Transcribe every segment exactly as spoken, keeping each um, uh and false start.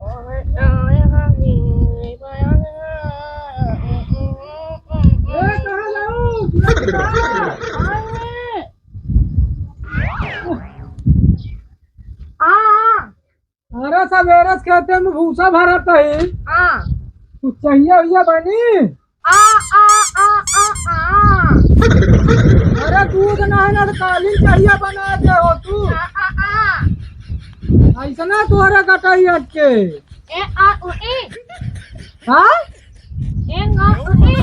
ए, कहाँ जाऊ? आ, आ। अरे, सबेरे से खेते में भूसा भरत ही। आ। कुछ चाहिए भैया बनी? आ, आ, आ, आ, आ। अरे, दूध ना है ना तो काली चाहिए बना दे हो तू। आ, आ, आ। ऐसा ना तोहरे कटाई अटके। ए, आ, उ, ई। हाँ? ए, ङ, उ, ई।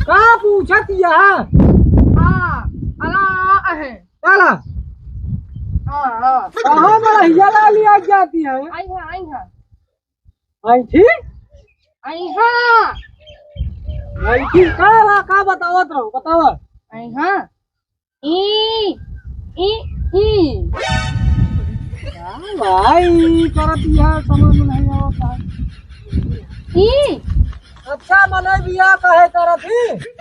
का पूछत यह? आ, अला, आ, अहे। चला। हाँ, हाँ। कहाँ मड़हिया लाली आ जाती है? आई हाँ, आई हाँ। आई थी? आई हाँ। आई थी का ला, का बतावत रहो, बतावा। आई हाँ। ई, ई, ई। का भाई करत यह समझ में नहीं आवत है। ई। अच्छा, मनई बियाह काहे करत ही?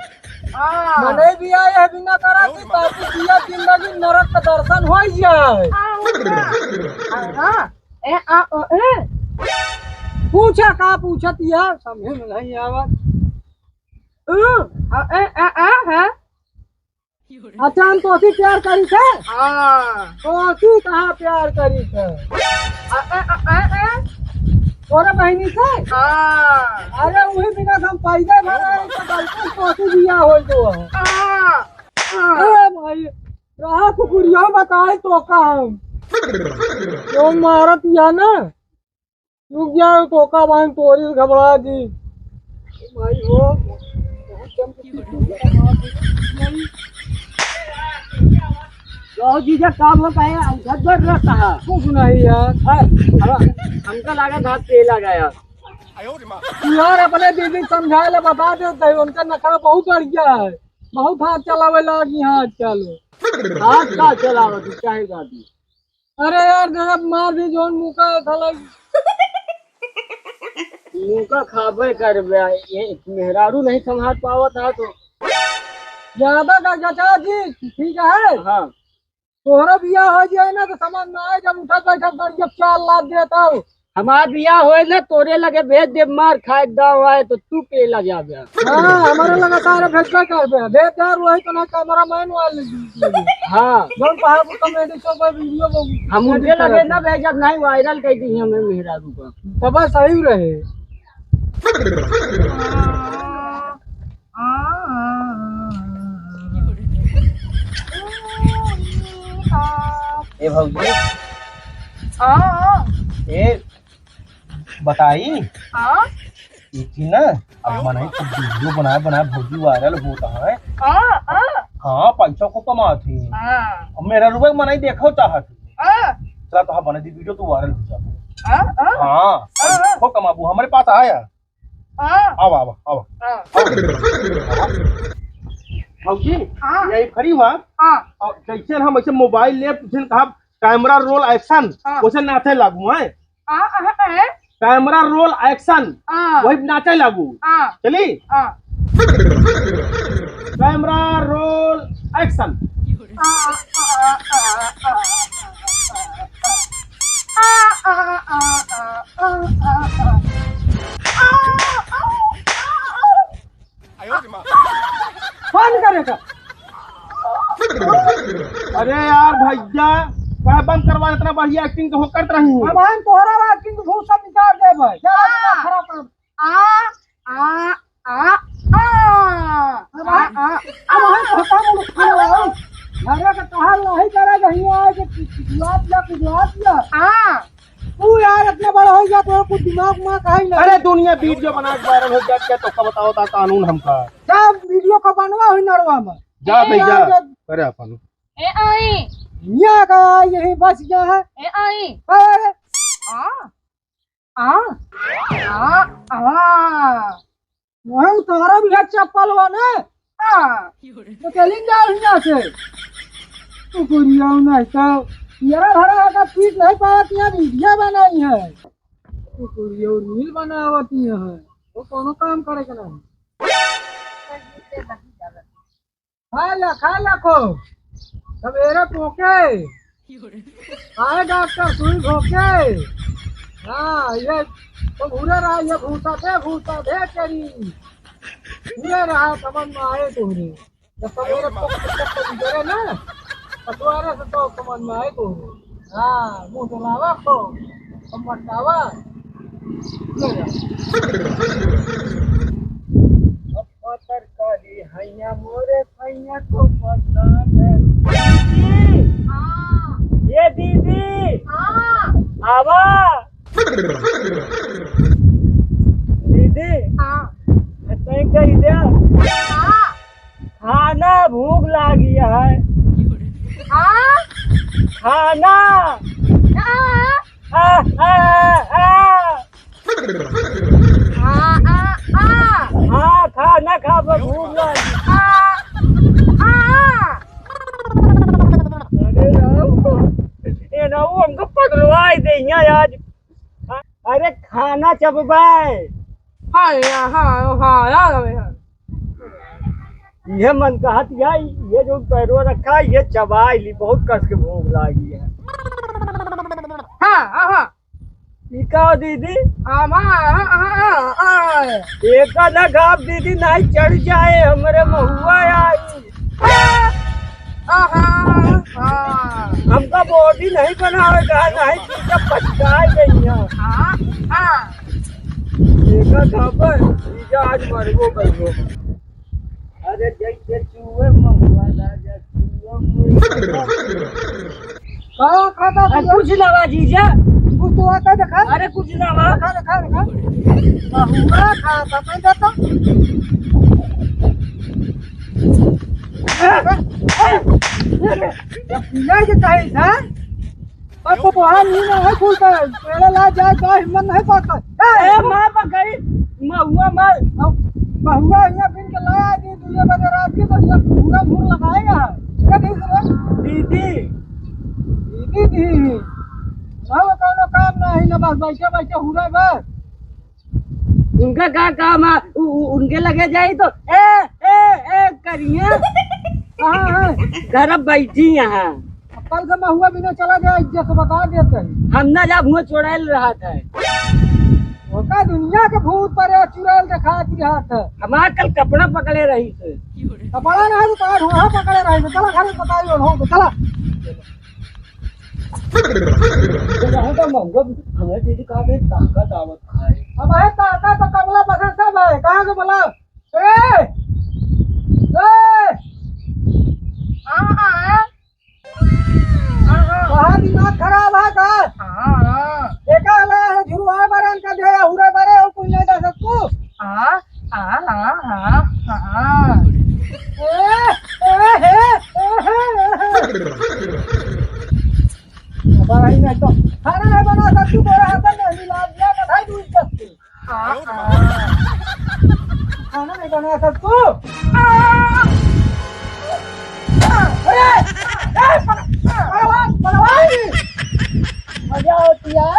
हाँ। मनई बियाह यह बिना करत ही, ताकि जिया जिंदगी नरक का दर्शन हो जाए। हाँ, हाँ। हाँ, हाँ। ए, आ, ओ, ए। पूछा का पूछत यह समझ में नहीं आवत। उ, आ, ए, आ, आ, हाँ। अच्छा, हम तोसी प्यार करी थे? हाँ। तोसी कहाँ प्यार करी थे? अ, अ, अ, अ, अ। तोरे बहिनी से? हाँ। अरे, वही बिना हम पैदा भरा है, तो बिल्कुल तोसी बिया हो जो है। हाँ। हाँ। अरे भाई, रहा कुकुरिया बताए तो का हम। क्यों मारत या ना? रुक जा, तोका बहन तोरी से घबरा जी। भाई हो, बहुत जम के पीछे से मार दी। जाओ जीजा, काम हो काहे उधर डर रहता है? कुछ नहीं यार। हाँ, अब हमका लगा था तेल आ गया। यार, अपने दीदी समझाए ले बता देते हैं, उनका नखरा बहुत बढ़ गया है, बहुत हाथ चलावे लागी हैं आजकल। हाथ का चलावे, चाहे गाड़ी। अरे यार, जरा मार भी जोन मुका था लग। मुका खाबे करबे, ये मेहरारू नहीं संभाल पावत है तो। ज्यादा का चाचा जी, ठीक है? हाँ। तोहरा बियाह हो जाए ना तो समझ में आए, जब उठत बैठत गाड़ी जब चाल लाद देता हो। हमार बियाह होए ना, तोरे लगे भेज दे, मार खाए दाव आए तो तू पेला जाबे। हाँ, हमारे लगे सारे भेजबे करबे। भेज दे, वही तो ना cameraman वाले। हाँ। जौन पहाड़ पर comedy show पर video वो हम उनके edit लगे करत ना है। भेजब, नहीं viral कर दी हमें मेहरारू का। तब सही रहे। ए भौजी। हाँ। ए, बताई? हाँ? एक ही ना, अब मनई सब video बनाए बनाए भौजी viral होत है। हाँ, हाँ। हाँ, पैसा को कमात है। हाँ। अब मेहरारू मनई देखो चाहत है। हाँ। चला तो हाँ, बना दी video, तू viral हो जा। हाँ, हाँ। हाँ, हाँ, हाँ। पैसा को कमाबू, हमारे पास आया। हाँ। आवा, आवा, आवा। हाँ। भौजी, हाँ। यही खड़ी हुआ। हाँ। और जैसे हम ऐसे mobile ले, तुझे कहा camera roll action, हाँ। वैसे नाचे लागू है। हाँ, हाँ, हाँ। Camera roll action, हाँ। वही नाचे लागू। हाँ। चली? हाँ। Camera roll action। बंद करे का। अरे यार भैया, काहे बंद करवा, इतना बढ़िया acting तो हो करत रही हूँ। अब हम तोहरा acting तो भूसा निकाल दे भाई। ज्यादा दिमाग खराब कर। आ, आ, आ, आ। अब हम, आ, आ। अब हम खत्म हो गए। अरे तो कहा नहीं करे, नहीं आए कि कुछ, कुछ, कुछ, कुछ, आ। तू यार इतना बड़ा हो गया, तोरा कुछ दिमाग में काहे ना? अरे दुनिया video बना के viral हो जात, क्या तोका बताओ ता कानून हमका। सब video का बनवा हुई नरवा में। जा भाई, जा। जा, जा। करे अपन। ए आई। यहाँ का यही बस गया है। ए आई। अरे। आ। आ। आ। आ। वहाँ उतारा भी है चप्पल वाले। आ। तो चलिन जाओ यहाँ से। कुकुरिया नहीं तो मेरा भरा का पीट नहीं पावत, यहाँ video बनाई है। कुकुरिया reel बनावत है, वो कोनो काम करे के नहीं। खा ला, खा ला को। सवेरे पोके। आए डॉक्टर सुई भोके। हाँ, ये तो घूरे रहा, ये भूसा दे, भूसा दे तेरी। घूरे रहा, समझ में आए तोहरे। जब सवेरे पक, पक, पक करे ना, पटवारे से तो समझ में आए तोहरे। हाँ, मुँह चलावा को, अब मटावा। ले जा। अब तरकारी हैया मोरे भैया को पसंद है। दीदी! हाँ। ये दीदी! हाँ। आवा। दीदी! हाँ। तैं कही दे। हाँ। खाना भूख लागी है। हाँ। खाना। हाँ। आ, आ, आ, आ। आ, आ, आ। हाँ, खा ना खा, बस भूख लगी। आ, आ, आ। अरे राम, ये ना वो हमको पगलवाई दे यहाँ आज। अरे खाना चबबाए। हाँ, हाँ, हाँ, हाँ, आ गए हैं। ये मन कहत या, ये जो पैरो रखा, ये चबाई ली, बहुत कस के भूख लागी है। हाँ, हाँ, हाँ। ई का दीदी? आमा, आ, आ, आ, आ। एका ना खाब दीदी, नहीं चढ़ जाए, हमरे महुआ आई। आ, आ, आ, आ। हमका body नहीं बनावे का, नहीं तो पछताए गई है। आ, आ। एका खाब, जीजा आज मरबो करबो। अरे जैसे चुए महुआ राजा, चुए महुआ। का खाता अरे तू? कुछ ना बा जीजा। कुछ तो आता देखा। अरे कुछ ना बा। देखा, देखा, देखा। महुआ खाता, मैं जाता। ए, ए, ए, ए, ये पीला के काहे था? अब तो वहाँ नहीं ना है खुलता है। पहले ला जाए का हिम्मत नहीं पड़ता। ए, ए, मार पकड़ी, महुआ मार। अब महुआ यहाँ बिन के लाया जी, दो बजे रात की तो यहाँ पूरा मुंह लगाएगा। क्या ठीक है? दीदी। दीदी, दीदी। ना वो कोनो काम नहीं, ना बस बैठे बैठे हुरे बस। उनका का काम है? उ, उ, उनके लगे जाई तो ए, ए, ए करिए। हाँ, हाँ। घर अब बैठी यहाँ। अब कल से महुआ बिना चला जाए, इज्जत से बता देते हैं। हम ना जाब, हुआ चुड़ैल रहा था। ओका दुनिया के भूत पर चुड़ैल दिखात रहा था। हमार कल कपड़ा पकड़े रही थे। कपड़ा ना है तो तार हुआ पकड़े रही थे। चला घर में बताइए, हो, चला। तो यहाँ का महुआ भी हमें दीदी कहा गई, ताकत आवत खाए। अब है ताकत तो कमला पसंद सब है। कहाँ से बोला? ए! ए! हाँ, हाँ, हाँ। हाँ, हाँ। कहाँ दिमाग खराब है का? हाँ, हाँ। देखा ले, झुरवा बरन का दे, हुरे बरे और कुछ नहीं दे सकतू। हाँ, हाँ, हाँ, हाँ, हाँ। ए, ए, हे, ए, हे, ए, हे। बड़ा ही नहीं तो खाना नहीं बना सकतू, तोरा हाथ में नहीं लाग गया, तो भाई दूर सकतू। हाँ, हाँ। खाना नहीं बना सकतू। अरे, ए, पक-, पकड़वा, पकड़वा। मजा होती है।